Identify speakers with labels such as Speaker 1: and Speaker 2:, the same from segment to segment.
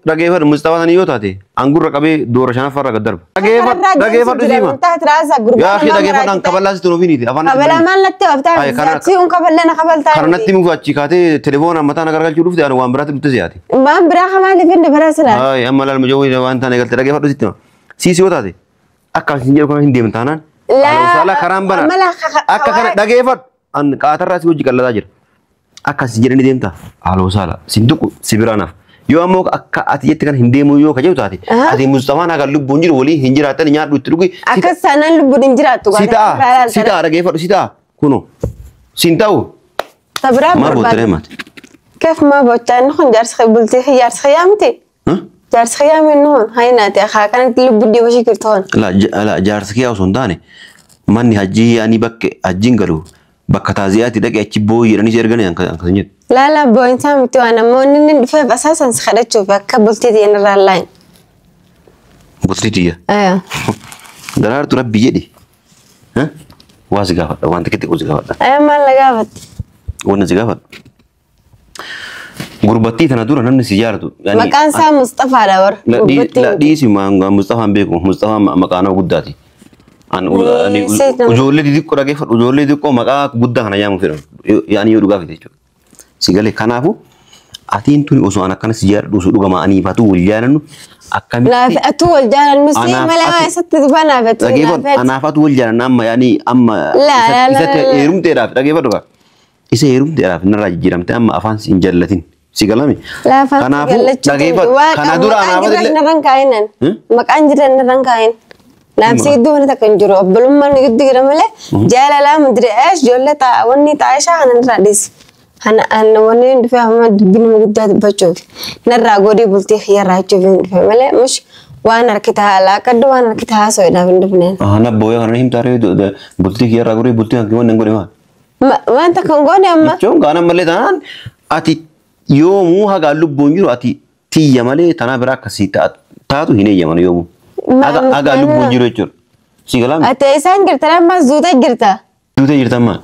Speaker 1: Dhageeffadhu Mustafaa sanii yoo taate angurra qabee doora shanaffaarra gad darba. Dhageeffadhu siima. Yaa akhi dhageeffadhu an kaballaa sitti nuuf hiniiti afaan.
Speaker 2: Kabalaa maal natti
Speaker 1: Ay,
Speaker 2: haftaa? Si un kaballee na kabaltaa.
Speaker 1: Kana natti mufu achi kaatee telefoona mataa na gargalchuu dhufte ani waan biraatti dhufte siyaate.
Speaker 2: Waan biraa hamaaliif hin dabaraa silaa.
Speaker 1: Ay amma laal mijoo waan taane galte dhageeffadhu sitti hima. Siisi yoo taate akka isin jedhu kana hin deemne taanaan.
Speaker 2: Laa,
Speaker 1: Aloosaala karaan bana.
Speaker 2: amma laa
Speaker 1: Akka kana dhageeffadhu an qaatarraa si hojii qallataa jira. Akka isin jedhani deemta. Aloosaala sin tuqu si biraa naaf. Yoo ammoo akka ati jette kana hin deemu yoo ka jedhu taate ati Mustafaan haga lubbuun jiru waliin hin jiraatan nyaadhu itti dhugi.
Speaker 2: Akkas taanaan lubbuun hin jiraattu.
Speaker 1: Si ta'a si ta'a dhageeffadhu si ta'a kunoo sin ta'u
Speaker 2: Tabiraa
Speaker 1: maal boottaree
Speaker 2: barbaada.
Speaker 1: maati.
Speaker 2: Keef maa bochaa inni kun jaarsi bultii jaarsi xiyyaamti. Jaarsi xiyyaami inni kun hayinaati haa kanatti lubbuu dhiiba shikirtu kun.
Speaker 1: La jaarsi kiyyaa osoo hin taane manni hajjii ani bakke hajjiin galu bakka taaziyaatti dhaqee achi booyi jedhanii si erganii akkas jedhu.
Speaker 2: Laala boo'insaa miti waan ammoo inni inni dhufeef asaasan si kadhachuuf akka bultii ta'e irraa laayin.
Speaker 1: Bultii tiyya. Daraartu rabbi jedhi. Waa si gaafadha waan xiqqoo xiqqoo si gaafadha.
Speaker 2: Ayaa maal na gaafatte?
Speaker 1: Wanni si gaafadhu. Gurbattii tana dura namni si jaalatu.
Speaker 2: Maqaan isaa Mustafaadha bara.
Speaker 1: La dhiisi Mustafaan beeku Mustafaan maqaa nama guddaati. Ijoollee xixiqqoo dhageeffadhu ijoollee xixiqqoo maqaa guddaa kana yaamu fedhan yaani yoo dhugaa fite jechuudha. Si galee kanaafu atiin tuni osoo an akkana si jaalladhu osoo dhugama aniifatu wal jaalannu akkamitti.
Speaker 2: Naaf atuu wal jaalannu si
Speaker 1: Anaaf
Speaker 2: malee
Speaker 1: atu-
Speaker 2: eessatti dhufa naaf atuu
Speaker 1: Dhageeffadhu
Speaker 2: naaf
Speaker 1: anaafatu wal jaalanna amma yaani amma
Speaker 2: La, la, la,
Speaker 1: isatti
Speaker 2: la.
Speaker 1: heerumteedhaaf dhageeffadhu kaa. Isa heerumteedhaaf narraa jijjiiramte amma afaan si hin jallatin. Si galame.
Speaker 2: Laafaan
Speaker 1: Kanaafuu dhageeffadhu kana dura
Speaker 2: maqaan
Speaker 1: anaafatu
Speaker 2: jiran
Speaker 1: illee.
Speaker 2: narran kaa'inan. Maqaan jiran narran kaa'in. Naafsi gidduu wani takka hin jiru. Obbolummaan gidduu jira malee jaalalaa mudire eesh ijoollee ta'a wanni ta'a ishaa kana narraa dhiisi. Ana ana wanni hin dhufe amma dubbii nama guddaa dubbachuuf narraa godii bultii kiyyarraa jechuuf hin dhufe malee mush waan harki ta'a laaqaddu waan harki ta'a so'idhaaf hin dhufneen.
Speaker 1: Na booya kana himtaaree bultii kiyyarraa godhee bultii kan wanni hin godhe maal?
Speaker 2: Waan takka hin goone amma.
Speaker 1: Jechuun gaana malee taanaan ati yoomuu hagaa lubbuun jiru ati tiyya malee tanaa biraa akkasii taatu hin eeyyaman yoomuu. Hagaa lubbuun jiru jechuudha. Si galaame?
Speaker 2: Ati isaan jirta ammas duutee jirta.
Speaker 1: Duutee jirta ammaa?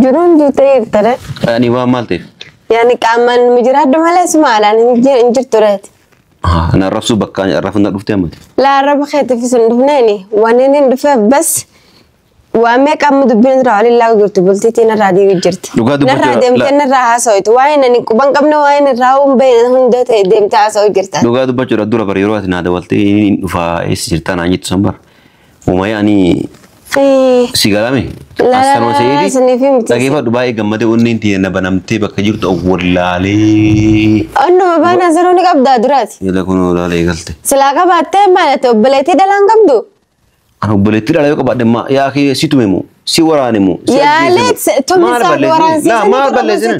Speaker 2: Jiruun duutee jirta re.
Speaker 1: Ani waan maal ta'eef?
Speaker 2: Yaani qaamaan mijiraadhu malee sumaalaan hin jirtu reeti.
Speaker 1: Na arrabsuu bakka arrabsuun na dhuftee ammati.
Speaker 2: Laa arraba keetiifis hin dhufneeni waan inni hin dhufeef bas waan meeqa amma dubbiin irraa waliin laagu jirtu bultiitiin irraa diigu jirti.
Speaker 1: Dhugaa dubbachuu
Speaker 2: Narraa deemtee narraa haasa'utu waan inni quban qabne waan inni irraa hin beekne hunda ta'e deemtee haasa'u jirta.
Speaker 1: Dhugaa dubbachuudha dura bara yeroo ati naa dawaltee inni dhufaa eessa jirtaa naan jettu san bara. Uumaya ani si galame.
Speaker 2: La,
Speaker 1: Assanuma
Speaker 2: la,
Speaker 1: seeti.
Speaker 2: isiniif himti.
Speaker 1: Dhageeffadhu baay'ee gammadee onneen tiyya na banamtee bakka jirtu awwallaalee.
Speaker 2: Onnuma baana sanuu ni qabdaa duraati.
Speaker 1: Jala kun olaalee galte.
Speaker 2: Silaa qabaattee maal obboleettii dhalaan qabdu?
Speaker 1: Ani obboleettii dhala yoo qabaadhe yaa kee si tume moo si waraane moo si
Speaker 2: Yaalee
Speaker 1: ajjeese moo?
Speaker 2: tumsa
Speaker 1: Maal balleessine? Laa maal balleessine?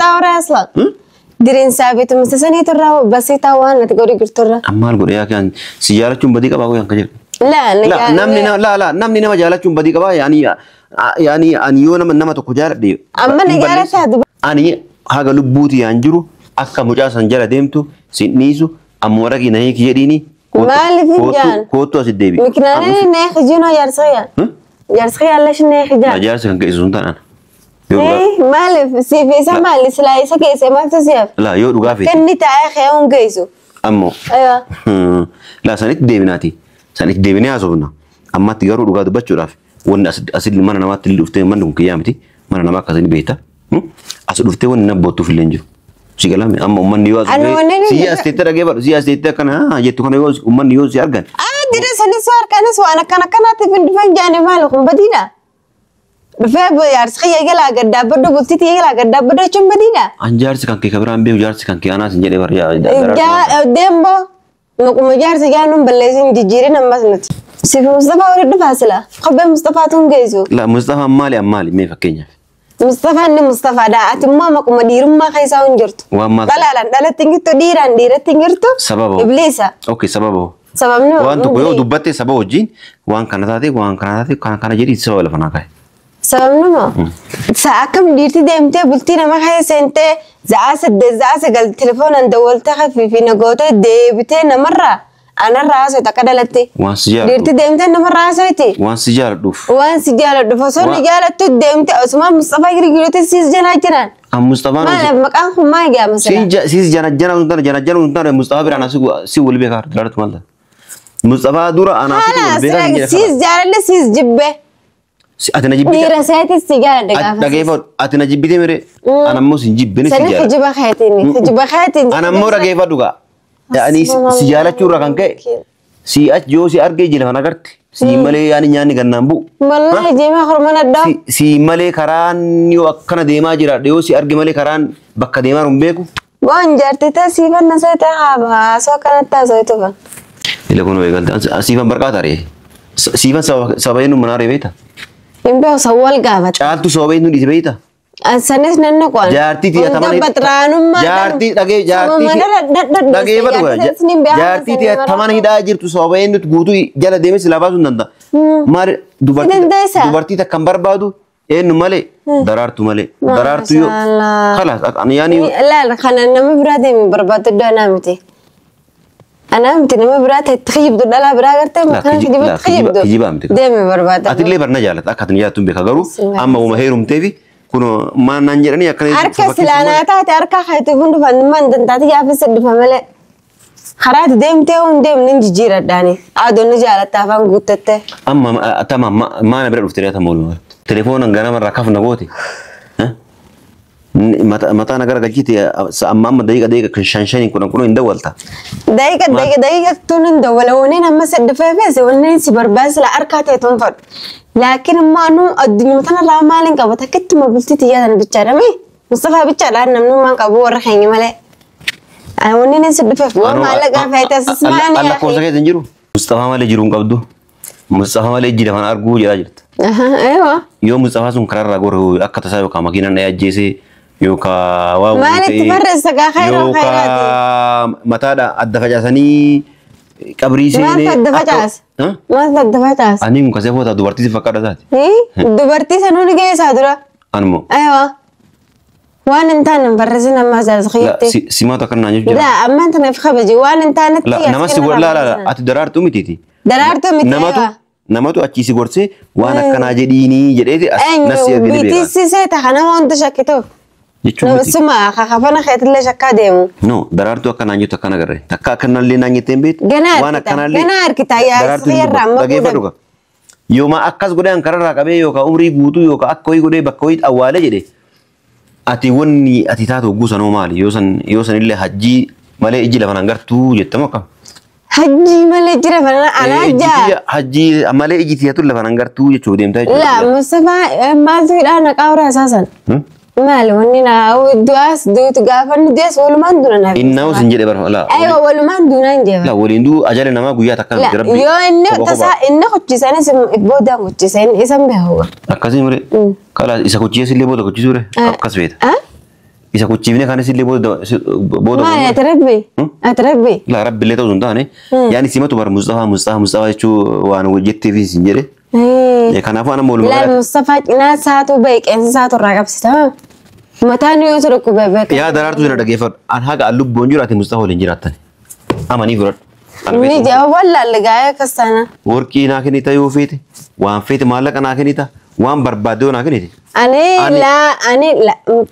Speaker 2: Diriinsaa fi tumsa saniitu irraa basiitaa waan ati godhi jirturra.
Speaker 1: An maal godhe yaa kee si jaalachuun badii qabaa kan jedhu.
Speaker 2: Laa
Speaker 1: La namni nama la la namni nama jaalachuun badii qabaa yaani yaani ani yoo nama nama tokko jaaladhe.
Speaker 2: Amma ni
Speaker 1: hin balleessu.
Speaker 2: jaalataa duba.
Speaker 1: Ani haga lubbuuti yaan jiru akka mucaa san jala deemtu sin dhiisu amma waraqii na hiiki jedhiini.
Speaker 2: Maaliif hin jaan?
Speaker 1: Kootu asit deebi.
Speaker 2: Miknaanni nee hijiinoo jaarsayyaa. Jaarsayyaa allash nee hijaa.
Speaker 1: Jaarsi kan geessu sun taanaan.
Speaker 2: Maaliif siif isa maali silaa isa geesse maaltu si'aaf?
Speaker 1: La yoo dhugaa feete.
Speaker 2: Kenni taa'ee xee'uun geessu.
Speaker 1: Ammoo.
Speaker 2: Aywa.
Speaker 1: La sanitti deebinaati. Sanitti deebinee haasofna. Ammatti garuu dhugaa dubbachuudhaaf wanni as mana namaatti illee dhuftee manni kun kiyyaa miti. Mana namaa akkasii ni beekta. As dhuftee wanni na boottuuf illee hin jiru. Si galame amma uummanni yoo as
Speaker 2: Ani wanni
Speaker 1: dhufee
Speaker 2: inni-
Speaker 1: siyya as teettee dhagee badhu siyya as teettee akkana haa jettu kana yoo uummanni yoo si argan.
Speaker 2: Dira sanis waan kanas waan akkana akkanaatiif hin dhufeen jaane maali kun badiidha. Dhufee jaarsi kiyya galaa gaddaabbadhu bultiitii galaa gaddaabbadhu jechuun badiidha.
Speaker 1: An jaarsi kan kee kabiraan beeku jaarsi kan kee anaas hin jedhee bara
Speaker 2: Deemboo maquma jaarsa jaanuun balleessin jijjiirin ammas nuti. Siif Mustafaa walitti dhufaa sila. Kophee Mustafaatu hin geessu.
Speaker 1: La Mustafaan maali an maali mee fakkeenyaaf.
Speaker 2: Mustafaan ni Mustafaadha. Ati immoo maquma dhiirummaa keessaa hin jirtu.
Speaker 1: Waan maal-
Speaker 2: Dhalaalaan dhalatti hin jirtu dhiiraan dhiiratti hin jirtu.
Speaker 1: Sababa.
Speaker 2: Ibliisa.
Speaker 1: Okay sababa hoo.
Speaker 2: Sababni
Speaker 1: Waan tokko yoo dubbatte saba wajjin waan kana taate waan kana taate kana kana jedhi sababa lafa naa kaa'e.
Speaker 2: Sababni moo sa'a akkam dhiirti deemtee bultii nama keessa seentee za'a 8 za'a 9 telefoonaan dawwaltee fi nagootee deebitee namarraa Anarraa haasofte akka dhalatte.
Speaker 1: Waan si jaaladhuuf.
Speaker 2: Dhiirti deemtee namarraa haasofti.
Speaker 1: Waan si jaaladhuuf.
Speaker 2: Waan si jaaladhuuf osoo ni jaalattu deemte osuma Mustafaa girgirooti siis jalaa jiran.
Speaker 1: An Mustafaan
Speaker 2: Maal maqaan kun maal jedhama sila?
Speaker 1: Siis jana jana sun tana jana jana sun tana Mustafaa biraan si wal beekaa daraartu maal ta'a? Mustafaa dura anaa si wal beekaa hin jedhe.
Speaker 2: Siis jaaladhe siis jibbe.
Speaker 1: Ati na jibbite.
Speaker 2: Dhiira seetis si jaaladhe gaafa.
Speaker 1: Dhageeffadhu ati na jibbite mere ana immoo sin jibbine si
Speaker 2: Sani
Speaker 1: jaaladha.
Speaker 2: kijiba keetiin kijiba keetiin.
Speaker 1: Ana immoo dhageeffadhu gaa. Ani si jaalachuu irraa kan ka'e si achi yoo si argee jira kan agarti. Si malee yaani nyaanni gannaan bu'u.
Speaker 2: Wallahi jeema hormona dha.
Speaker 1: Si malee karaan yoo akkana deemaa jira yoo si arge malee karaan bakka deemaa hin beeku.
Speaker 2: Waan jaartii ta'e siifan na seete haaba haasoo akkanatti haasoo fan.
Speaker 1: Ila kun eegalte siifan barqaa taaree. Siifan sababa eenyu manaa beekta.
Speaker 2: Hin beeku san wal gaafata.
Speaker 1: Caaltu sababa eenyu dhiise beekta.
Speaker 2: Sanis nanna qo'an.
Speaker 1: Jaartii tiyya tamana
Speaker 2: Baxraanummaa.
Speaker 1: Jaartii dhagee jaartii dhageeffadhu jaartii tiyya tamana hidhaa jirtu sababa eenyutu guutuu jala deemee silaa baasuu hin danda'a. Maali dubartii takka hin barbaadu eenyu malee daraartu malee daraartu yoo kalaas yaani.
Speaker 2: Laal kana nama biraa deemee barbaadu iddoo anaa miti. Anaa miti nama biraa ta'e itti kijibdu dhalaa biraa gartee makana kijibatti kijibdu.
Speaker 1: Kijibaa miti.
Speaker 2: Deemee barbaada.
Speaker 1: Atillee barna jaalatta akka atin jaalattu hin beeka garuu amma uuma heerumteefi kun maal naan jedhanii akkana.
Speaker 2: Harka silaanaa taate harka keetii hundufan man dantaati gaafis dhufa malee. Karaati deemtee hun deemni hin jijjiiradhaani. Adoonni jaalatta afaan guuttatte.
Speaker 1: Amma tama maana bira dhuftee reeta mooluma. Telefoona ganamarraa kafna goote. Mataa na garagalchite amma amma daqiiqa daqiiqa shan shaniin kudhan kudhan hin dawwalta.
Speaker 2: Daqiiqa daqiiqa daqiiqa tun hin dawwala wanneen amma saddefa feese wanneen si barbaachisa harkaa ta'e tun fadhu. Laakiin immoo anu addunyaa tanarraa maaliin qaba takkittuma bultii xiyyaa sana bichaadhame Mustafaa bichaadhaan namni maan qabu warra keenya malee. Wanneen si dhufeef waan maallaqa feete asismaani.
Speaker 1: Lakkoofsa keessa hin jiru. Mustafaa malee jiruu hin qabdu. Mustafaa malee ijji lafaan arguu jedhaa jirta.
Speaker 2: Eewa.
Speaker 1: Yoo Mustafaa sun karaarraa gore akka tasaa yookaan makiinaan dhahee ajjeesee yookaan waa
Speaker 2: Maalitti barreessa gaa khayraa khayraati.
Speaker 1: Yookaan mataadha adda facaasanii qabrii seenee.
Speaker 2: Maal adda facaasa? Maal adda facaasa?
Speaker 1: Ani kun kasee foota dubartii si fakkaata taate.
Speaker 2: Dubartii sanuu ni geessaa dura.
Speaker 1: Anuma.
Speaker 2: Eewa. Waan hin taane hin barreessin amma jaalala.
Speaker 1: Simaatu akkana naan jechuudha.
Speaker 2: Laa ammaan tanaaf kabaji waan hin taanetti.
Speaker 1: Nama si laa laa ati daraartuu mitiiti.
Speaker 2: Daraartuu miti.
Speaker 1: Namatu achii si gorsee waan akkanaa jedhiinii jedheeti nasi ergee beekaa.
Speaker 2: Biitisisee ta'a nama wanta shakkituuf.
Speaker 1: Jechuun miti.
Speaker 2: Suma kafana keetillee shakkaa deemu.
Speaker 1: No daraartuu akkanaan jettu akkana agarre. Takka akkanallee naan jettee hin beektu.
Speaker 2: Ganaa harkita. Ganaa harkita yaa sirraa amma
Speaker 1: dhageeffadhu. Yooma akkas godhee an kararraa qabee yookaan umrii guutuu yookaan akka wayii godhee bakka wayii awwaalee jedhe. Ati wanni ati taatu hogguu sanoo maali? Yoo sanillee hajjii malee ijji lafa gartuu jettamu akkam?
Speaker 2: Hajjii malee ijji lafa anaa jaa.
Speaker 1: Hajjii malee ijji tiyatu lafa gartuu jechuuf deemtaa jechuudha.
Speaker 2: Laa Mustafaa maaltu hidhaa naqaa horaa isaasan? Maali wanni na du'aas duutu gaafa inni du'es walumaan duuna naaf.
Speaker 1: Innaa'us hin jedhe barfa laa.
Speaker 2: Aywa walumaan duuna hin jedhe.
Speaker 1: Laa waliin duu ajala namaa guyyaa takka miti rabbi.
Speaker 2: Yoo inni tasaa inni kochiisanis boodaan kochiisa inni isan beeku.
Speaker 1: Akkasii mure. Kala isa kochiisa illee booda kochiisuu re akkas beeta. Isa kochiifne kanis illee booda booda.
Speaker 2: Maali ati rabbi? Ati rabbi?
Speaker 1: Laa rabbi illee ta'uu hin taane yaani simatu bar Mustafaa Mustafaa Mustafaa jechuu waan jetteef hin jedhe. Kanaafuu ana mooluma.
Speaker 2: Laa Mustafaa cinaa saatu bahe qeensa saatu irraa qabsita. Mataan yoo tokko beekaa.
Speaker 1: Yaa daraartuu jira dhageeffadhu. An haga an lubbuun jiru ati Mustafaa waliin jiraattan. Amanii fudhadhu.
Speaker 2: Ni jaa wallaalle gaa'ee akkas taana.
Speaker 1: Warqii naa kennita yoo feete waan feete maallaqa naa kennita waan barbaadde yoo naa kennite.
Speaker 2: Ani laa ani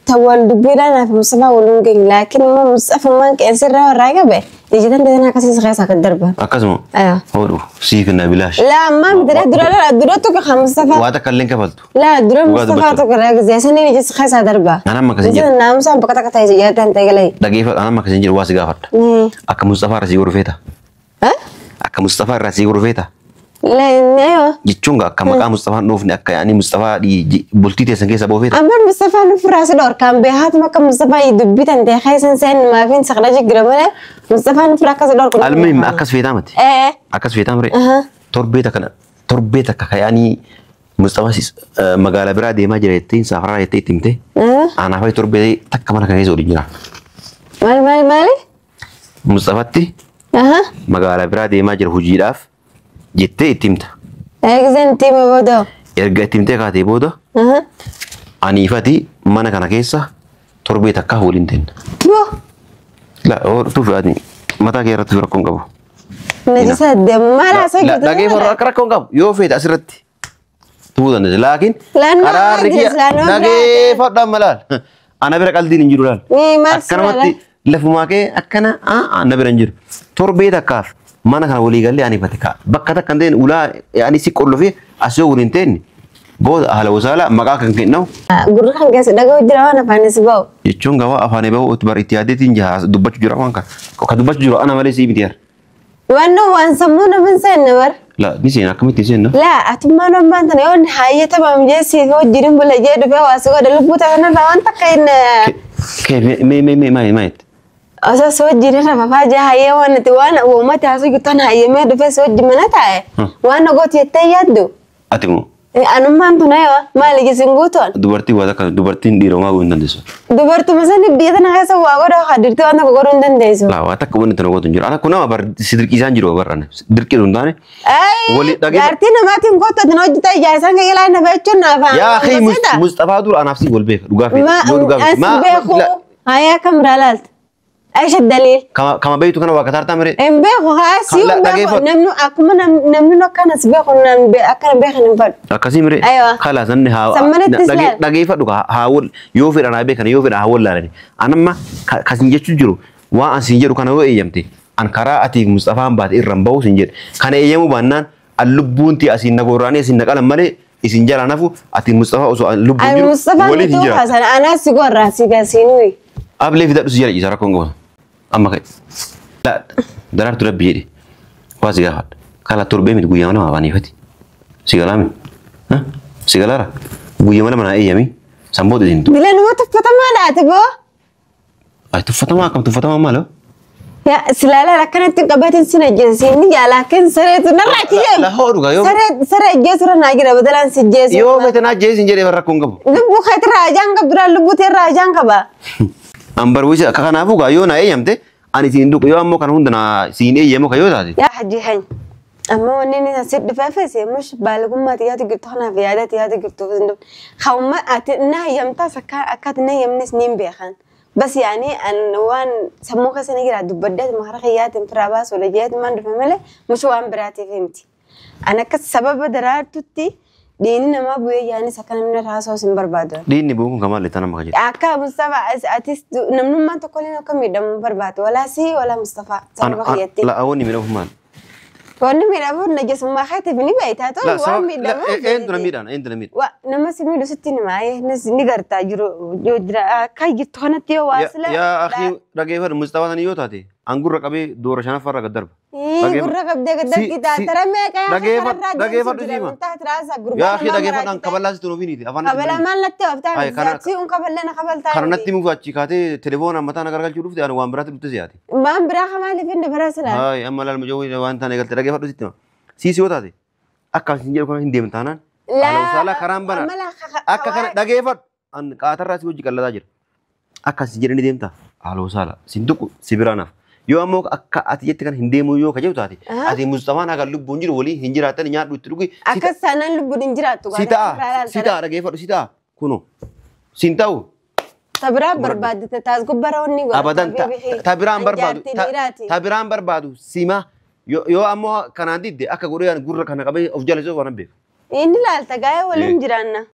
Speaker 2: tawwal dubbiidhaan naaf Mustafaa waliin geenye laakiin immoo Mustafummaan qeensa irraa warraa qabe ijjitan ta'an akkasii keessa akka darban.
Speaker 1: Akkasuma. Hodhu sii kenna bilaash.
Speaker 2: Laa ammaa miti dura dura tokko kan Mustafaa.
Speaker 1: Waa takka illee kafaltu.
Speaker 2: Laa dura Mustafaa tokko irraa saniin ijji keessa darba.
Speaker 1: Anaan makkasin jedhu.
Speaker 2: Naamusaan bakka takka ta'e jaalatan ta'e galee.
Speaker 1: Dhageeffadhu anaan makkasin jedhu waa si gaafadha. Akka Mustafaa irraa sii godhu feeta. Akka Mustafaa irraa sii godhu feeta. Jechuun akka maqaa Mustafaan dhoofne akka yaani Mustafaa bultii teessan keessa boofeeta.
Speaker 2: Ammaan Mustafaa nufirraa si dhorkaan beekaatuma akka Mustafaa dubbitan ta'e keessan seen maafiin saqla jigira malee Mustafaa nufirraa akkas dhorku.
Speaker 1: Almuhim akkas feetaa miti. Akkas feetaa mire. Torbee takka torbee takka ka yaani Mustafaa magaalaa biraa deemaa jira jettee saafaraa jettee itti himte. Anaaf ayi torbee takka mana kana keessa waliin jira.
Speaker 2: Maali maali maali?
Speaker 1: Mustafatti magaalaa biraa deemaa jira hojiidhaaf. Jettee itti himta.
Speaker 2: Erga itti hime booda.
Speaker 1: Erga itti himtee kaatee booda. Aniifati mana kana keessa torbee takka waliin teenna.
Speaker 2: Tuboo.
Speaker 1: La tufi ati mataa kee irratti rakkoo hin qabu.
Speaker 2: Najisa deemu maal haasoo jirtu?
Speaker 1: Dhageeffadhu akka rakkoon qabu yoo feete asirratti tumuu dandeessa. Laakiin
Speaker 2: Laannoo
Speaker 1: karaarri
Speaker 2: maal
Speaker 1: kiyya
Speaker 2: laannoo biraa
Speaker 1: dhageeffadhu amma laal. Ana bira qaldiin hin jiru laal.
Speaker 2: Ni maal
Speaker 1: Akkanumatti lafumaa kee akkana ana bira hin jiru. Torbee takkaaf mana kana walii galee ani bate ka'a. Bakka takka hin ta'in ulaa ani si qollofee as yoo waliin ta'in booda haala wasaala maqaa kan kennamu
Speaker 2: Gurra kan keessa dhaga'u jira waan afaanis ba'u.
Speaker 1: jechuun gabaa afaanii bahu itti bar itti yaadeetiin jira dubbachuu jira waan kana. Ka dubbachuu jiru ana malee sii miti yaar.
Speaker 2: Waan waan sammuu nama hin seenne bar.
Speaker 1: La ni seena akkamitti seenna?
Speaker 2: Laa atummaan ammaan tana yoo hayyatamaam jee siif wajjin bula jee dhufee waa si godhe lubbuu tanarraa waan takka hin
Speaker 1: Kee mee mee mee maal maal?
Speaker 2: Osoo si wajjin irra fafaa jee hayyee waan itti waan uummata haasoo jirtan hayyamee dhufee si wajjin mana taa'e waan gooti jettee yaaddu.
Speaker 1: Ati moo
Speaker 2: Anummaan tuna yoo maali isin guutuun
Speaker 1: dubartii waa takka dubartiin dhiira homaa gochuu hin dandeessu.
Speaker 2: Dubartuma sani biyya tana keessa waa godha hadirti waan tokko godhuu hin dandeessu.
Speaker 1: Laa waa takka wanti tana gootu hin jiru. Ana kun nama bar si dirqisaan jiru bar ana dirqii hin taane. Wali dhagee-
Speaker 2: Jaartii namaatiin kottu ati hojjeta ijaarsaan kee ilaa nafa jechuun naaf
Speaker 1: Yaa akhi Mustafaa dura anaaf si wal beeka dhugaa feete. Yoo dhugaa feete.
Speaker 2: As beeku hayaa kam biraa laalta. Aisha daliil.
Speaker 1: Kama beektu kana waa kataartaa miree.
Speaker 2: Hin beeku haa si hin beeku namni akkuma namni akkanas beeku namni akkana beekan hin fadhu.
Speaker 1: Akkasii miree.
Speaker 2: Aywa.
Speaker 1: Kalaas namni haa
Speaker 2: Sammanattis laal.
Speaker 1: dhageeffadhu haa wal yoo fedhan haa beekan yoo fedhan haa wallaalani. Anamma kasin jechuu jiru waan asin jedhu kana yoo eeyyamte an karaa ati Mustafaan baate irra hin bahu sin jedhe. Kana eeyyamuu baannaan an lubbuun tiya asiin na gorraanii asiin na qalan malee isin jala nafu ati Mustafaa osoo an lubbuun
Speaker 2: Ani
Speaker 1: jiru
Speaker 2: Mustafaa
Speaker 1: waliin hin
Speaker 2: nutuu
Speaker 1: jiraatu.
Speaker 2: haasan anaas si gorraa si gasiinuu.
Speaker 1: Ablee fidadhu si jala ciisa rakkoon qabu. Amma ka'e. Daraartu rabbi jedhe. Waa si gaafadha. Kala torbee miti guyyaa lama afaaniifati. Si galaami. Si galaara. Guyyaa lama naa eeyyami. San booda isin tu.
Speaker 2: Bila nama tuffatamaa laate boo.
Speaker 1: Ay tuffatamaa akkam tuffatamaa maal?
Speaker 2: Yaa silaalaan akkanatti qabatin sin ajjeesi inni jaalaakin sareetu narraa kiyyeem.
Speaker 1: La hoodhu gaa yoo.
Speaker 2: Saree ajjeesu irra naa jira badalaan si ajjeesu.
Speaker 1: Yoo feete naa ajjeesin jedhee rakkoon qabu.
Speaker 2: Lubbuu keetti raajaan qabdu duraan lubbuu tee raajaan qaba.
Speaker 1: An barwiisa akka kanaafuu gaa yoo naa eeyyamte ani siin duqu yoo ammoo kana hunda naa siin eeyyamu ka yoo taate.
Speaker 2: Yaa hajji hany. Amma wanni inni asii dhufeefis mush baalagummaa xiyyaatu jirtu kanaaf yaada xiyyaatu jirtu hin dhufne. Hawma ati na hayyamtaas akka ati na hayyamnes niin beekan. Bas yaani an waan sammuu keessa ni jira dubbaddeet makara kiyyaatiin firaa baasu jeet maan dhufe malee mush waan biraatiif himti. An akka sababa daraartutti dhiini namaa bu'ee yaanis akka namni haasa'us hin barbaadu.
Speaker 1: Dhiinni bu'uun kun kamaal itti nama kajeelu.
Speaker 2: Akka Mustafaa atis namnummaan tokko illee akka miidhamu hin barbaadu. Walaa si walaa Mustafaa sababa kiyyatti.
Speaker 1: La wanni miidhamu maal?
Speaker 2: Wanni miidhamu najasummaa keetiif ni beektaa
Speaker 1: La
Speaker 2: ta'u waan
Speaker 1: sababa
Speaker 2: miidhamu.
Speaker 1: eentu na miidhaan eentu na miidha.
Speaker 2: Nama si miidhu sitti hima ni gartaa jiru yoo jira akka jirtu kanatti yoo waa sila.
Speaker 1: Yaa akhi dhageeffadhu Mustafaa sanii yoo taate an gurra qabee doora shanaffarra gad darba.
Speaker 2: Gurra qabdee gad darbi tara meeqa yaa
Speaker 1: Dhageeffadhu dhageeffadhu siima. Yaa akhi dhageeffadhu an kaballaa sitti nuufiiniiti afaan.
Speaker 2: Kabalaa maal natti ooftaa si un kaballee na kabaltaa.
Speaker 1: Kana natti mufu achi kaatee telefoona mataa na garagalchuu dhufte ani waan biraatti dhufte siyaate.
Speaker 2: Waan biraa kamaaliif hin dabaraa silaa.
Speaker 1: Hayi amma laal mijoo waan taane galte dhageeffadhu sitti hima. Siisi yoo taate akka isin jedhu kana hin deemne taanaan. Alawusaalaa karaan bana. Akka kana dhageeffadhu an qaatarraa si hojii qallataa jira. Akka isin jedhani deemta alawusaala sin tuqu si biraa naaf. Yoo ammoo akka ati jette kana hin deemu yoo ka jedhu taate ati Mustafaan haga lubbuun jiru waliin hin jiraatan nyaadhu itti dhugi.
Speaker 2: Akkas taanaan lubbuun hin jiraattu.
Speaker 1: Si ta'a si ta'a dhageeffadhu si ta'a kunoo sin ta'u.
Speaker 2: Tabiraan barbaadde taas gubbara wanni godha.
Speaker 1: Abadan tabiraan barbaadu tabiraan barbaadu sima yoo ammoo kanaan didde akka godhee gurra kana qabee of jala waan beeku.
Speaker 2: Inni laalta gaa'ee waliin jiraanna.